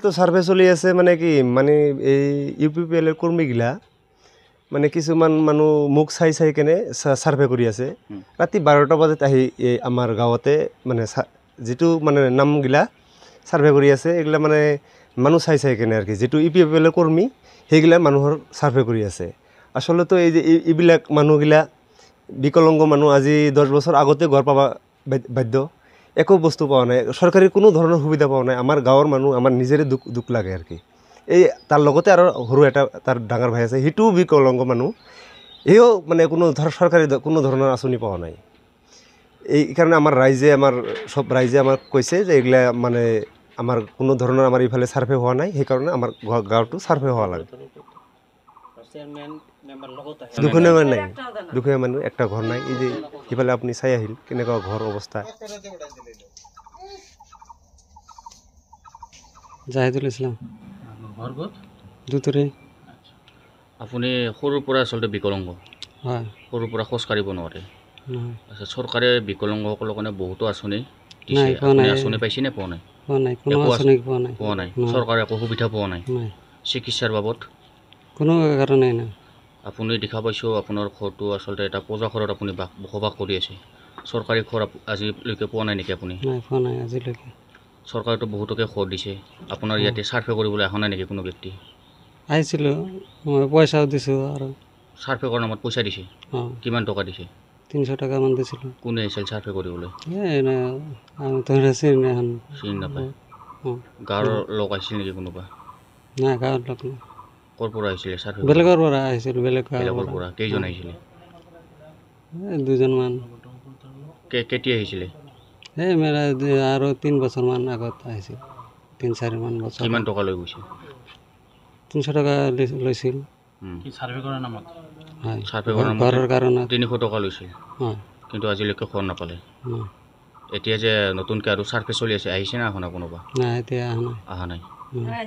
তো ছাৰ্ভে চলি আছে, মানে কি মানে এই ইউ পি পি এলৰ কৰ্মীগিলা মানে কিছুমান মানুহ মুখ চাই চাই কেনে ছাৰ্ভে কৰি আছে। ৰাতি 12টা বজাত আহি এই আমাৰ গাঁৱতে মানে যিটো মানে নামগিলা ছাৰ্ভে কৰি আছে, এইগিলা মানে মানুহ চাই চাই কেনে আৰু কি যিটো ইউ পি পি এলৰ কৰ্মী সেইগিলা মানুহৰ ছাৰ্ভে কৰি আছে। আচলতে এই যে এইবিলাক মানুহগিলা বিকলাংগ মানুহ আজি 10 বছৰ আগতে ঘৰ পাব বাধ্য, একো বস্তু পোৱা নাই, চৰকাৰী কোনো ধৰণৰ সুবিধা পোৱা নাই। আমাৰ গাঁৱৰ মানুহ আমাৰ নিজৰে দুখ লাগে আৰু কি। এই তাৰ লগতে আৰু সৰু এটা তাৰ ডাঙৰ ভাই আছে, সেইটোও বিকলাংগ মানুহ, সিও মানে কোনো ধৰ চৰকাৰী কোনো ধৰণৰ আঁচনি পোৱা নাই। এইকাৰণে আমাৰ ৰাইজে আমাৰ চব ৰাইজে আমাক কৈছে যে এইগিলা মানে আমাৰ কোনো ধৰণৰ আমাৰ ইফালে ছাৰ্ভে হোৱা নাই, সেইকাৰণে আমাৰ গাঁৱটো ছাৰ্ভে হোৱা লাগে। দুখনীয়া মানুহ নাই, দুখীয়া মানুহ একটা ঘৰ নাই। এই যে সিফালে আপুনি চাই আহিল কেনেকুৱা ঘৰ অৱস্থা। জাহিদুল ইছলাম। ঘৰ ক'ত? দুতুৰী। আপুনি সৰুৰ পৰা আচলতে বিকলাংগ? হয়। সৰুৰ পৰা খোজ কাঢ়িব নোৱাৰে? নহয়। আচ্ছা, চৰকাৰে বিকলাংগসকলৰ কাৰণে বহুতো আঁচনি নাই, দিছে, পোৱা আপুনি নাই। আঁচনি পাইছে নে পোৱা নাই? পোৱা নাই, কোনো একো আঁচনি পোৱা নাই। পোৱা নাই। নাই। চৰকাৰে একো সুবিধা পোৱা নাই? নাই। চিকিৎসাৰ বাবদ? কোনো কাৰণে নাই। আপুনি দেখা পাইছোঁ আপোনাৰ ঘৰটো আচলতে এটা পজা ঘৰত আপুনি বসবাস কৰি আছে। চৰকাৰী ঘৰ আজিলৈকে পোৱা নাই নেকি আপুনি? নাই, পোৱা নাই আজিলৈকে। চৰকাৰেতো বহুতকে ঘৰ দিছে, আপোনাৰ ইয়াতে ছাৰ্ভে কৰিবলৈ অহা নাই নেকি কোনো ব্যক্তি? আহিছিলোঁ, মই পইচাও দিছোঁ আৰু। ছাৰ্ভে কৰাৰ নামত পইচা দিছে? অঁ। কিমান টকা দিছে? 300 টকামান দিছিলোঁ। কোনে আহিছিল ছাৰ্ভে কৰিবলৈ? এই এনে আমি তো চিনি নাপাওঁ। চিনি নাপায়? অঁ। গাঁৱৰ লোক আহিছিল নেকি কোনোবা? নাই, গাঁৱৰ লোক নাই। ক'ৰ পৰা আহিছিলে ছাৰ্ভে? বেলেগৰ পৰা আহিছিল, বেলেগ গাঁৱৰ বেলেগৰ পৰা। পৰা। কেইজন আহিছিলে? এই দুজনমান। কেতিয়া আহিছিলে? এই মেৰা আৰু 3 বছৰমান আগত আহিছিল, 3-4মান বছৰ। কিমান টকা লৈ গৈছিল? 300 টকা লৈছিল। কি ছাৰ্ভে কৰাৰ নামত? হয়। ছাৰ্ভে কৰাৰ নামত ঘৰৰ কাৰণত। 300 টকা লৈছিল। হয়। কিন্তু আজিলৈকে ঘৰ নাপালে। নাই। এতিয়া যে নতুনকৈ আৰু ছাৰ্ভে চলি আছে, আহিছে না অহা নাই কোনোবা? নাই, এতিয়া অহা নাই। অহা নাই। নাই।